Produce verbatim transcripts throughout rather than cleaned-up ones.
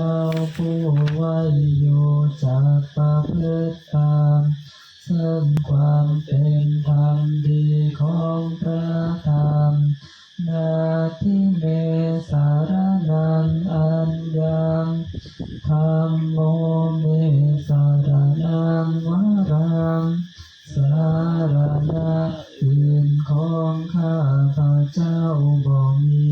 เจ้าผู้ไหว้อยู่จักประพฤติตามซึ่งความเป็นธรรมดีของพระธรรม Natthi me saraṇaṃ aññaṃ, dhammo me saraṇaṃ varaṃ, สรณะอื่นของข้าพเจ้าบ่มี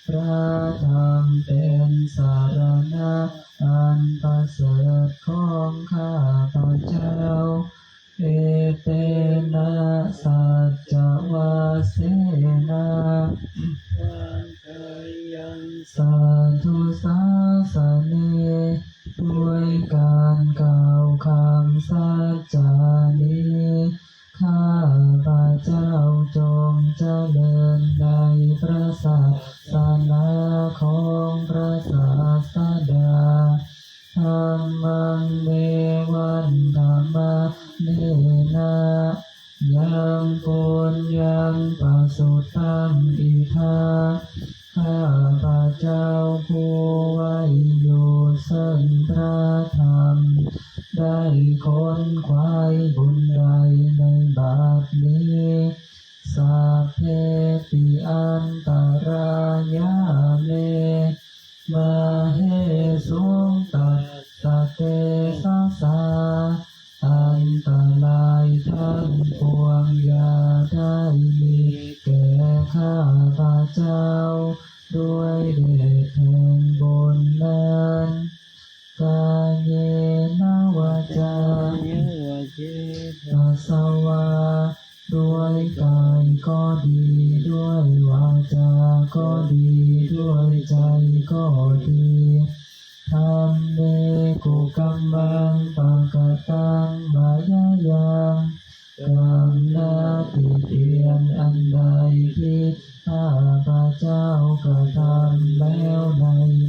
พระธรรมเป็นสรณะอันประเสริฐของข้าพเจ้า Etena saccavajjena, สาธุ sāsane ด้วยการกล่าวคำสัจจานี้ ข้าพเจ้าจงเจริญในพระศาสนาของพระศาสดา Dhammaṃ me vandamānena, yaṃ puññaṃ pasutaṃ idha. ข้าพเจ้าผู้ไหว้อยู่ซึ่งพระธรรม ได้ขนขวายบุญใดในบัดนี้ Sabbepi antarāyā me, māhesuṃ tassa tejasā. อันตรายทั้งปวงอย่าได้มีแก่ข้าพเจ้า ด้วยเดชแห่งบุญนั้น Kāyena vācāya cetasā vā, ด้วยกายก็ดี ด้วยวาจาก็ดี ด้วยใจก็ดี Dhamme kukammaṃ pakataṃ mayā yaṃ, กรรมนาฏเตียนอันใดที่ข้าพเจ้ากระทำแล้วใน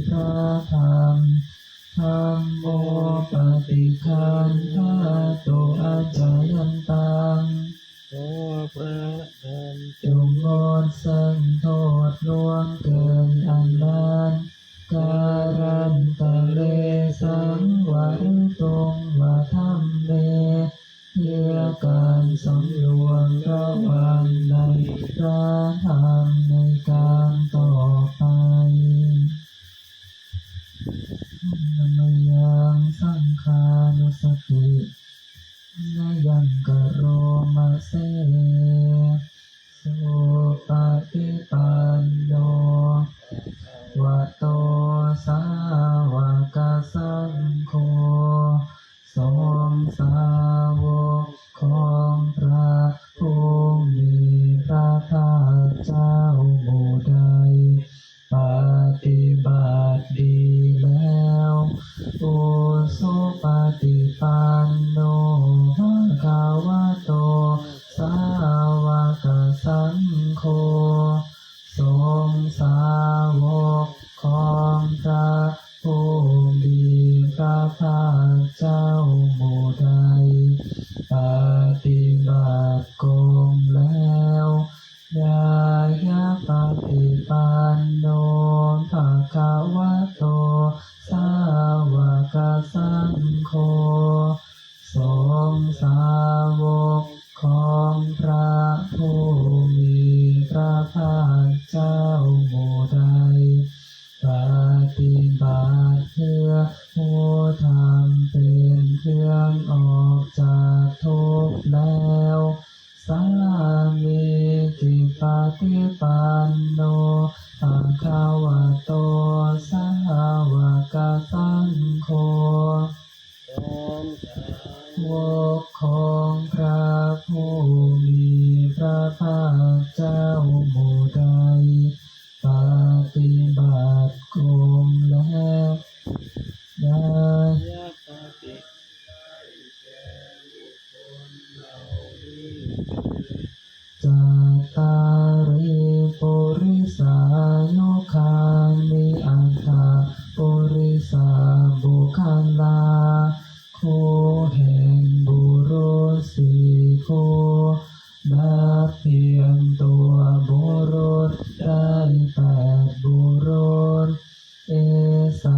พระธรรม Dhammo paṭiggaṇhātu accayantaṃ, ขอพระธรรมจงงดซึ่งโทษล่วงเกินอันนั้น Kālantare saṃvarituṃ va dhamme, เพื่อการสำรวมระวังในพระธรรมในการต่อไป Mayaṃ saṅghānussatinayaṃ karoma se. Supaṭipanno bhagavato sāvakasaṅgho, สงฆ์สาวกของพระผู้มีพระภาคเจ้าหมู่ใด ปฏิบัติดีแล้ว Ujupaṭipanno bhagavato sāvakasaṅgho, สงฆ์สาวกของพระผู้มีพระภาคเจ้าหมู่ใด ปฏิบัติตรงแล้ว Ñāyapaṭipanno bhagavato sāvakasaṅgho, สงฆ์สาวกของพระผู้มีพระภาคเจ้าหมู่ใด ปฏิบัติเพื่อผู้ธรรมเป็นเครื่องออกจากทุกข์แล้ว Sāmīcipaṭipanno bhagavato sāvakasaṅgho, สงฆ์สาวกของพระผู้มีพระภาคเจ้าหมู่ใด ปฏิบัติตรงแล้ว Ñāyapaṭi Cattāri purisayugāni aṭṭha purisapuggalā, คู่แห่งบุรุษสี่คู่ นับเพียงตัวบุรุษได้แปดบุรุษ Esā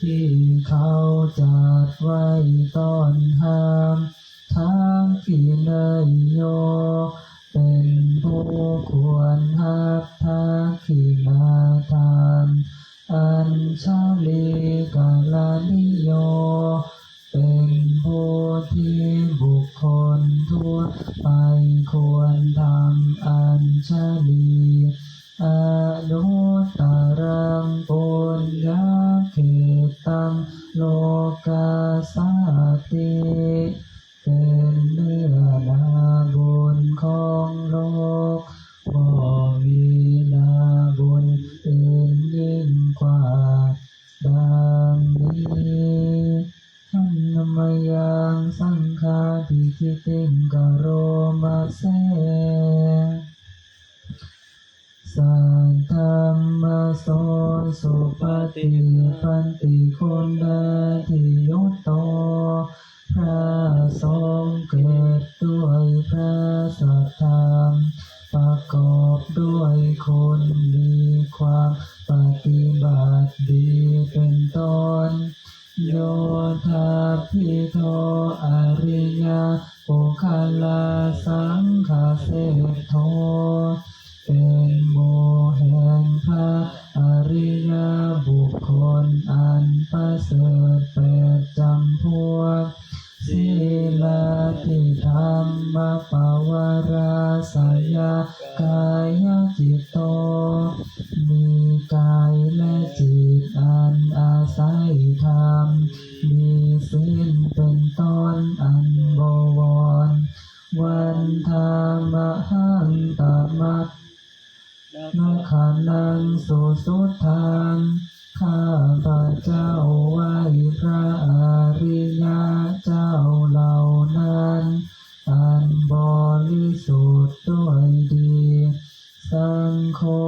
ที่เขาจัดไว้ต้อนรับ ทักขิเณยโย เป็นผู้ควรรับทักขิณาทาน อัญชลีกรณิโย เป็นผู้ที่บุคคลทั่วไปควรทำอัญชลี อนุตตรังปุญญาเขตัง โลกัสสาติ เป็นเนื้อนาบุญของโลก บ่มีนาบุญอื่นยิ่งกว่า ดังนี้ Handa mayaṃ saṅghābhigītiṃ karoma se. Saddhammaso supaṭipattiguṇādiyutto พระสงฆ์เกิดด้วยพระสัทธรรม ประกอบด้วยคุณมีความปฏิบัติดีเป็นต้น Yodapīto ariyapuggalasaṅghaseṭṭho เป็นหมู่แห่งพระอริยบุคคลอันประเสริฐแปดจำพวก Sīladidhammapavarāsayakāyacitto มีกายและจิตอันอาศัยธรรม มีศีลเป็นต้นอันบวร Vandāmahaṃ tamakkhaṇaṃ susuddhaṃ ข้าพระเจ้าไหว้พระอริยเจ้าเหล่านั้น อันบริสุทธิ์ด้วยดี Saṅgho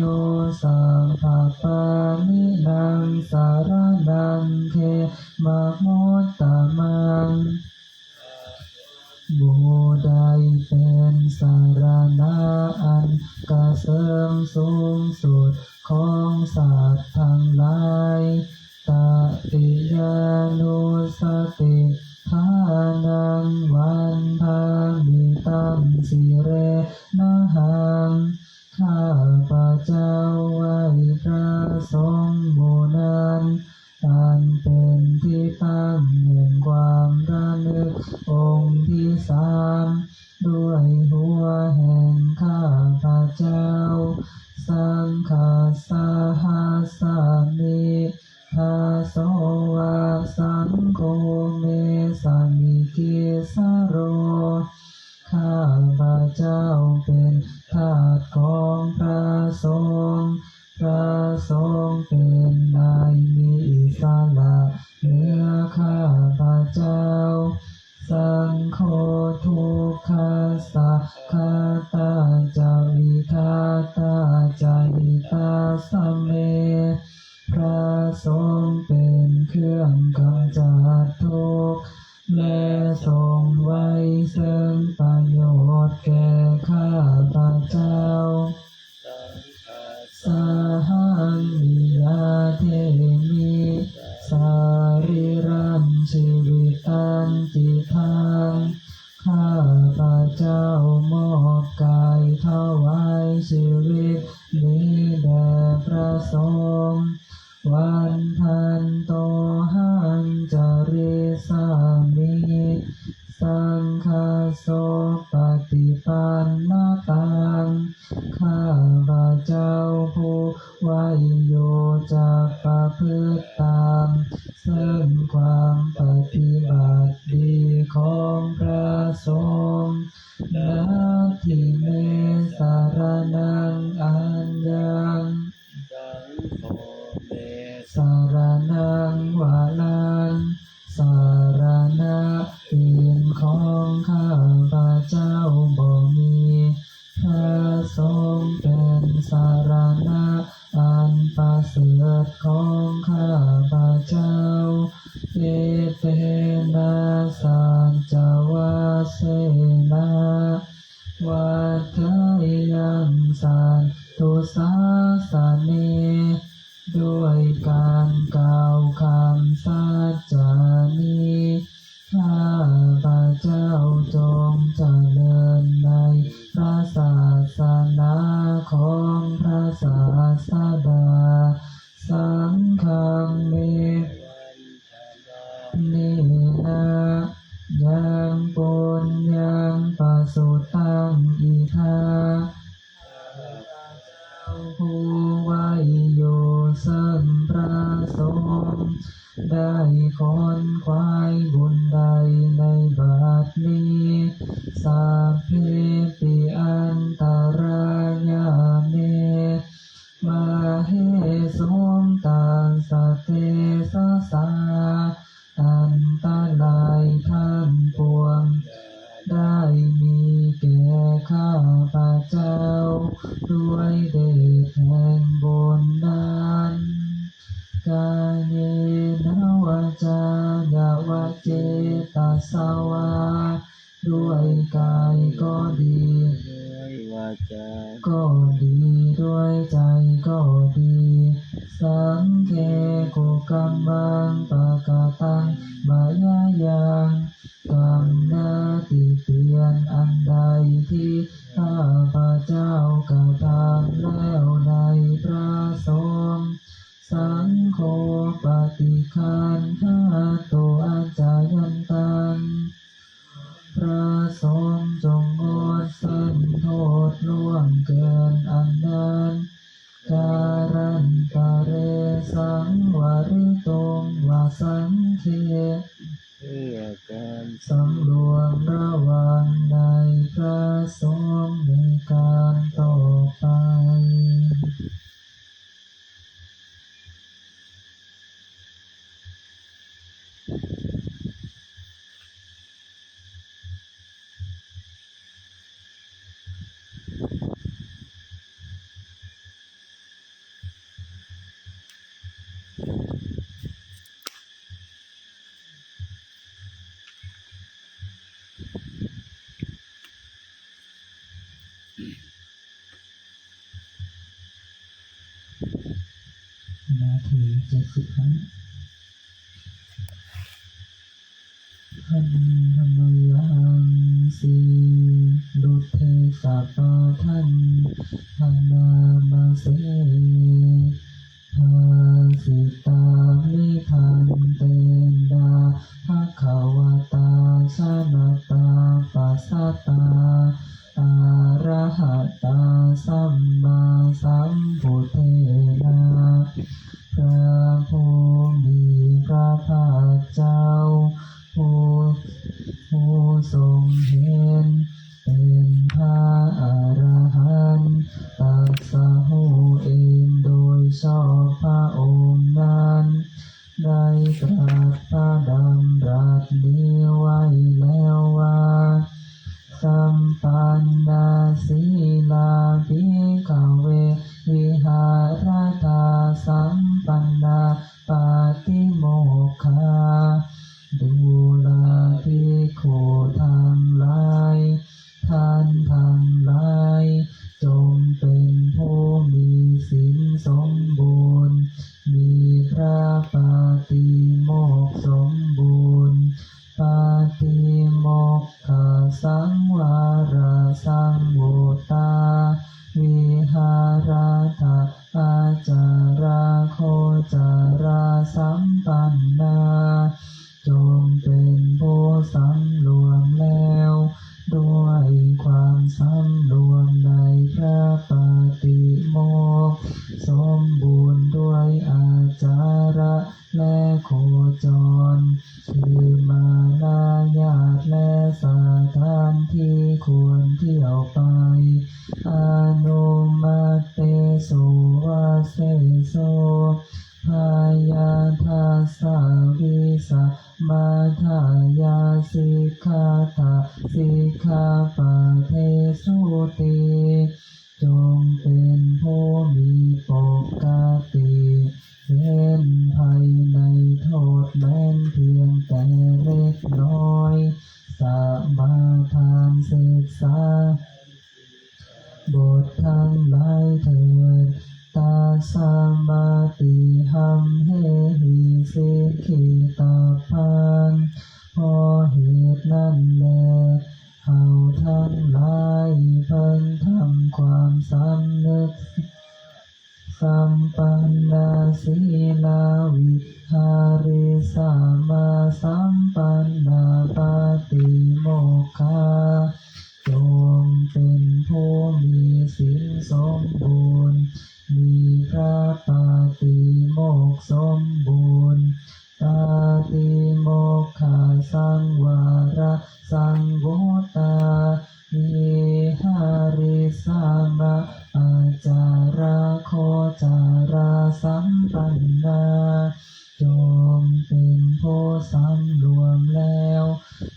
yo sabbapāṇīnaṃ saraṇaṃ khemamuttamaṃ หมู่ใดเป็นสรณะอันเกษมสูงสุดของสัตว์ทั้งหลาย Tatiyānussatiṭṭhānaṃ vandāmi taṃ sirenahaṃ ข้าพระเจ้าไหว้พระสงฆ์หมู่นั้น อันเป็นที่ตั้งแห่งความระลึกองค์ที่สาม ด้วยหัวแห่งข้าพระเจ้า Saṅghassa hassāmi dāso va saṅgho me samikissaro ข้าพระเจ้าเป็นทาสของพระสงฆ์ พระสงฆ์เป็นนายมีอิสระเหนือข้าพระเจ้า Saṅgho dukkhassa ghātā ca vidhātā ca hitassa me พระสงฆ์เป็นเครื่องกำจัดทุกข์ และทรงไว้ซึ่งประโยชน์แก่ข้าพระเจ้า Sahaṃ niyyādemi sarīrañjīvitañcidaṃ ข้าพระเจ้ามอบกายถวายชีวิตนี้แด่พระสงฆ์ Vandantohaṃ carissāmi saṅghassopaṭipannataṃ ข้าพระเจ้าผู้ไหว้อยู่จะประพฤติตามซึ่งความปฏิบัติดีของพระสงฆ์ Natthi me saraṇaṃ aññaṃ saṅgho me saraṇaṃ varaṃ สรณะอื่นของข้าพระเจ้าบ่มี พระสงฆ์เป็นสรณะอันประเสริฐของข้าพระเจ้า Etena saccavajjena vaḍḍheyyaṃ satthu sāsane ด้วยการกล่าวค ของพระศาสดา saṅghaṃ me vandamānena yaṃ puññaṃ pasutaṃ idha ผู้ไหว้อยู่ซึ่งพระสงฆ์ ได้ขวนขวายบุญใดในบัดนี้ sabbepi antarāyā me māhesuṃ tassa tejasā อันตรายทั้งปวง ได้มีแก่ข้าพเจ้า ด้วยเดชแห่งบุญนั้น kāyena vācāya va cetasā vā ด้วยกายก็ดี ด้วยวาจาก็ดี ด้วยใจก็ดี saṅghe kukammaṃ pakataṃ mayā yaṃ กรรมหน้าติเตียนอันใดที่ข้าพเจ้ากระทำแล้วในพระสงฆ์ saṅgho paṭiggaṇhatu accayantaṃ พระสงฆ์จงงดเส้นโทษล่วงเกินอันนั้น kālantare saṃvarituṃ va saṅghe เพื่อการสำรวมระวังในพระสงฆ์ในการต่อไป นาทีเจ็ดสิบครั้ง Handa mayaṃ sīluddhesa pāṭhañca bhaṇāma se. Bhāsitā me bhantena bhagavatā janatā passatā arahatā sammāsambuddhena. พระผู้มีพระภาคเจ้า ผู้ ผู้ทรงเห็นเป็นพระอรหันต์ ตรัสรู้เองโดยชอบพระองค์นั้น ได้ตรัสพระดำรัสนี้ไว้แล้วว่า Sampannā sīlā bhikkhave viharatthā sampannā pātimokkha. ดูราภิกขุทั้งหลาย ท่านทั้งหลาย จงเป็นผู้มีศีลสมบูรณ์ มีพระปาติโมกข์สมบูรณ์ Pātimokkhasaṃvarasaṃvuttā viharatthā ācāragocarasampannā. จงเป็นผู้สำรวมแล้ว ด้วยความสำรวมในพระปาติโมกข์ สมบูรณ์ด้วยอาจาระ และโคจร คือมาลาญาติและสถานที่ควรเที่ยวไป Anumattesu vasesu bhayadassā visa madāya sikkhatha sikkhapadesuti. จงเป็นผู้มีปกติ เว้นภัยในโทษแม้นเพียงแต่เล็กน้อย สมาทานศึกษา บททั้งหลายเถิด Tasmātihamhehi sikkhitabbaṃ เพราะเหตุนั้นแล เราทั้งหลายเพิ่งทำความสำนึก sampannā sīlavihāri samāsampannā pātimokkhā จงเป็นผู้มีศีลสมบูรณ์ มีพระปาติโมกข์สมบูรณ์ ปาติโมกขสังวรสังวุตตา vihāri samā ācaragocarā sampannā จงเป็นผู้สำรวมแล้ว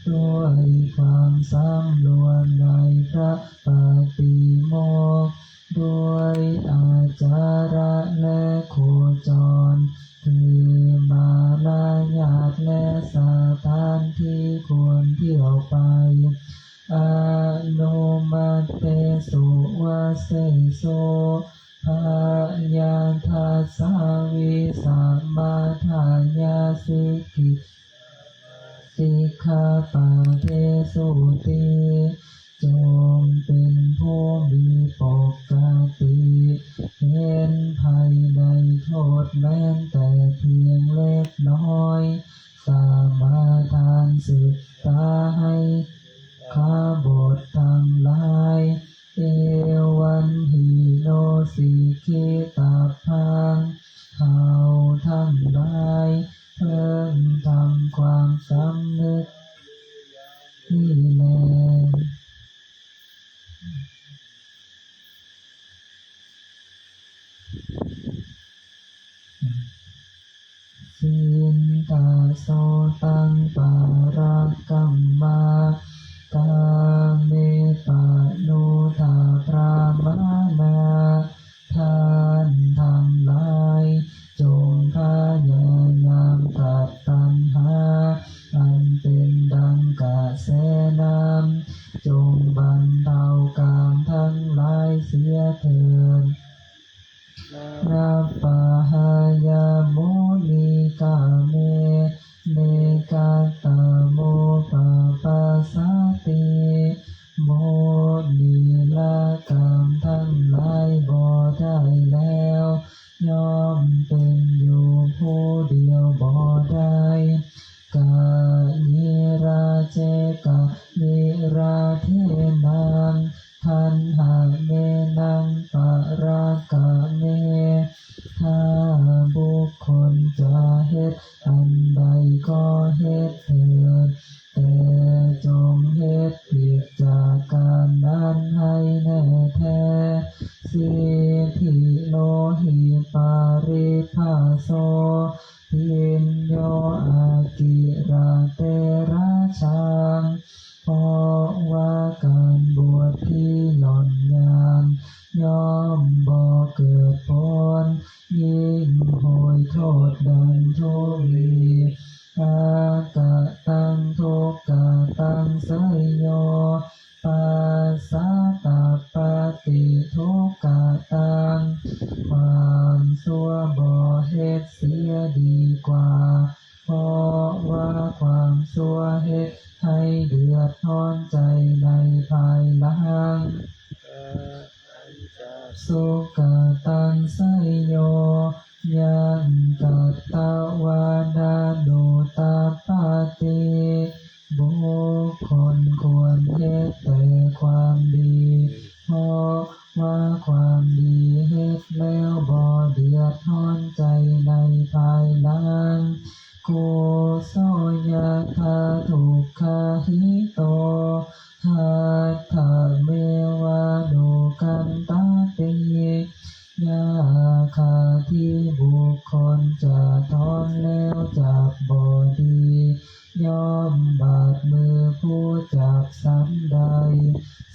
ด้วยความสำรวมในพระปาติโมกข์ ด้วยอาจาระและโคจร คือมารยาทและสถานที่ควรเที่ยวไป anumattesu vasesu bhayaddhassa visamathāya sikhi sikkhāpadesūti จงเป็นผู้มีปกติ เห็นภัยในโทษแม้แต่เพียงเล็กน้อย สมาทานศึกษาให้ขบถทั้งหลาย evañhi no sikkhitabbaṃ เขาทั้งหลายเพิ่งทำความสำนึกนี่แล Cittasotaṃ pārakamma kāme paṇuddhapramāṇā ท่านทั้งหลาย จงพยายามตัดตัณหา อันเป็นดังกระแสน้ำ จงบรรเทากามทั้งหลายเสียเถิด nappahāya munikāme nekattamupapajjati มุนีละกามทั้งหลายบ่ได้แล้ว ย่อมเป็นอยู่ผู้เดียวบ่ได้ kayirajekaviratena taṇhamenaṃ parakame ถ้าบุคคลจะเหตุอันใดก็เหตุเถิด แต่จงเหตุผิดจากการนั้นให้แน่แท้ Siddhi no hi paribhaso bhiyyo akirate rajā เพราะว่าการบวชที่หย่อนยาน ย่อมบ่เกิดผล ยิ่งโหยโทษดังทุลี akataṃ dukkhataṃ seyyo paccattappati dukkhataṃ ความชั่วบ่เหตุเสียดีกว่า เพราะว่าความชั่วเหตุให้เดือดร้อนใจในภายหลัง sukhataṃ seyyo yaṃ katvāna anupaddati บุคคลควรเหตุแต่ความดี เพราะว่าความดีเหตุแล้วบ่เดือดร้อนใจในภายหลัง Kuso yathā dukkhahito hatthamevanukampati หญ้าคาที่บุคคลจะถอนแล้วจักบ่ดี ย่อมบาดมือผู้จับฉันใด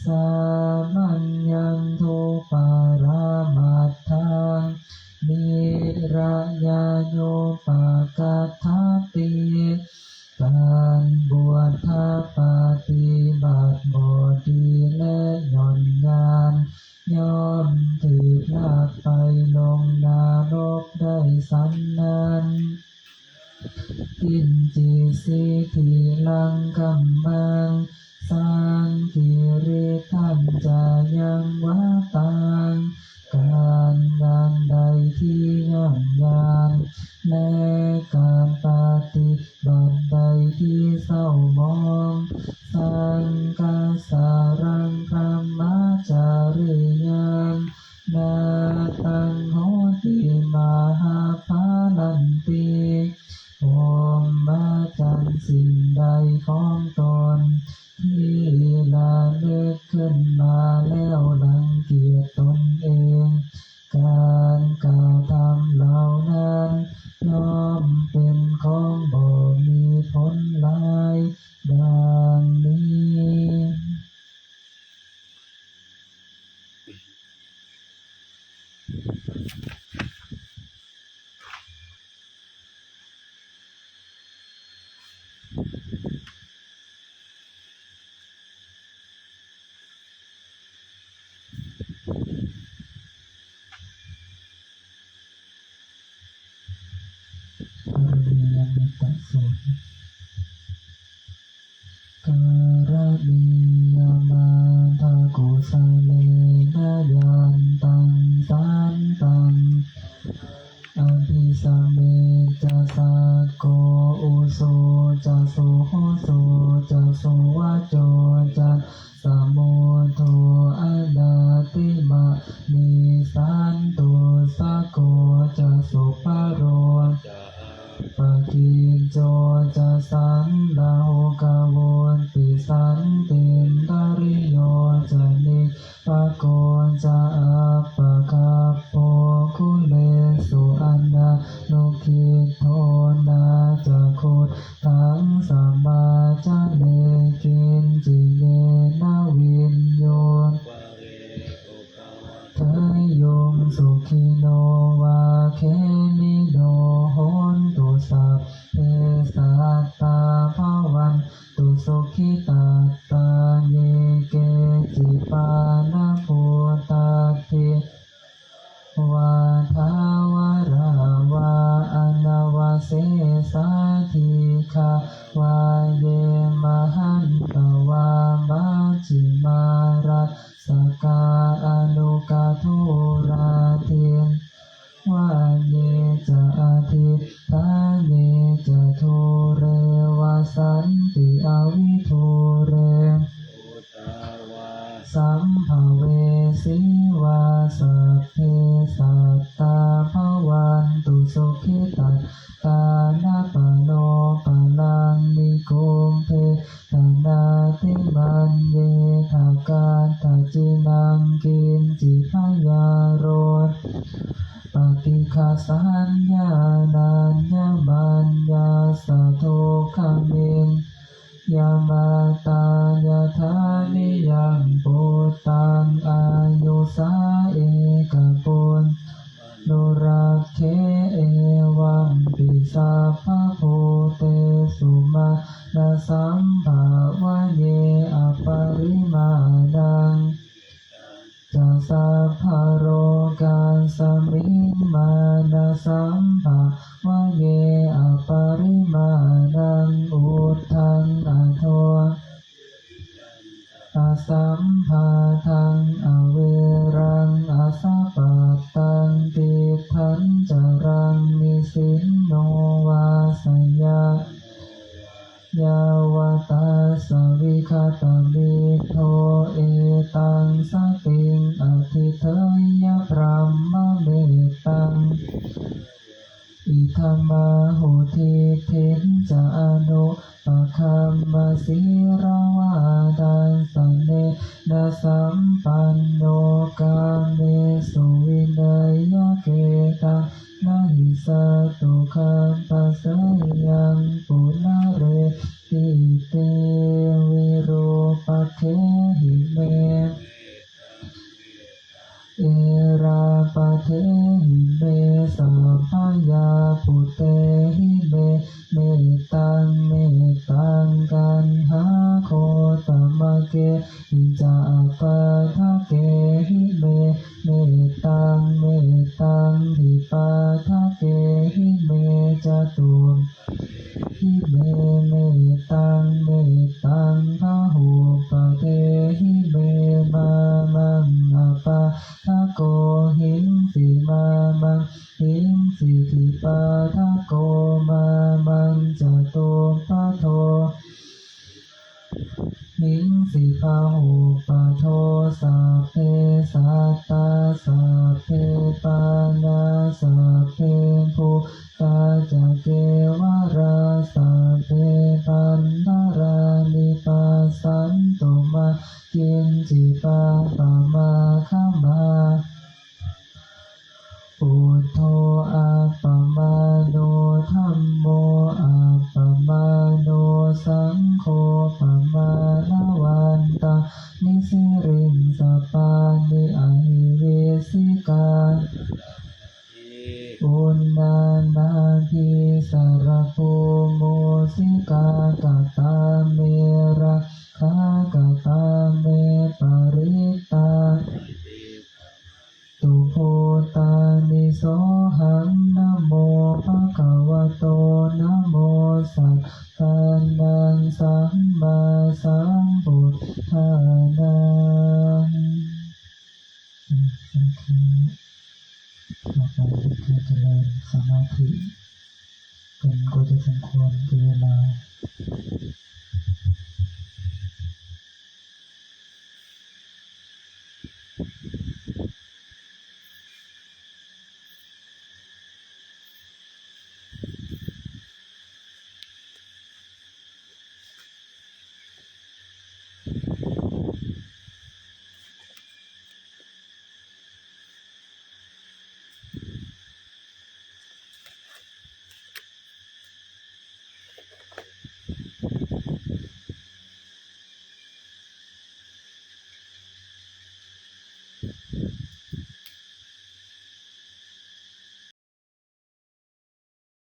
samaññaṃ dupparamaddaṃ viya yo pakkatati การบวชถ้าปฏิบัติบ่ดีและหย่อนยาน ย่อมถูกลากไปลงนรกได้ฉันนั้น Kiñci siddhilaṅkammaṃ saṅkirittañca yaṃ vataṃ กา Karaṇīyamatthakusalena yantaṃ santaṃ abhisamecca sakko ujū ca suhujū ca suvaco cassa mudu anatimānī santussako ca subharo ca appakicco ca sallahukavutti santindriyo ca nipako ca appagabbho kulesu ananugiddho. Na ca khuddaṃ samācare kiñci yena viññū pare upavadeyyuṃ. Sukhino vā khemino hontu sabbe sattā bhavantu sukhitattā. Ye keci pāṇabhūtatthi vā thāvarā vā anavasesā dīghā vā ye mahantā vā majjhimā rassakā aṇukathūlā diṭṭhā vā ye ca adiṭṭhā ye ca dūre vasanti avidūre sambhavesī vā sabbe sattā bhavantu sukhitattā. Na paro paraṃ nikubbetha na katthaci naṃ kiñci byārosanā paṭighasaññā nāññamaññassa dukkhamicca. Yamātā yathā niyaṃ puttaṃ āyusā ekaputtamanurakkhe evampi sabbabhūtesu mānasambhāvaye aparimāṇaṃ. Ca sabbalokasmiṃ mānasambhāvaye aparimāṇaṃ uddhaṃ adho asambādhaṃ averaṃ asapattaṃ tiṭṭhaṃ caraṃ nisinno vā sayāno vā yāvatassa vigatamiddho. Etaṃ satiṃ adhiṭṭheyya brahmametaṃ idhamāhu diṭṭhiñca anupagamma sīlavā dassanena sampanno kāmesu vineyya gedhaṃ na hi jātu gabbhaseyyaṃ punaretīti. Virūpakkhehi me erāpathehi me sabbāyabhutehi me mettaṃ mettaṃ kaṇhāgotamakehi ca apādakehi me mettaṃ mettaṃ dvipādakehi me catu hi me mettaṃ mettaṃ bahupādhehi me. Mā maṃ apādako hiṃsi mā maṃ hiṃsi dvipādako mā maṃ catupādo hiṃsi bahuppādo. Sabbe sattā sabbe pāṇā sabbe bhū tā ca kevalā sabbe bhaṇḍarāni passantu mā kiñci pāpam āgamā. Buddho appamāṇo dhammo appamāṇo saṅgho pamāṇavantāni siriṃsapāni ahi vicchikā uṇṇānābhī sarabū mūsikā. Katā me rakkhā katā me parittā tu bhūtāni sohaṃ namo bhagavato namo sa ต่อไปเป็นการเจริญสมาธิกันก็จะสมควรแก่เวลา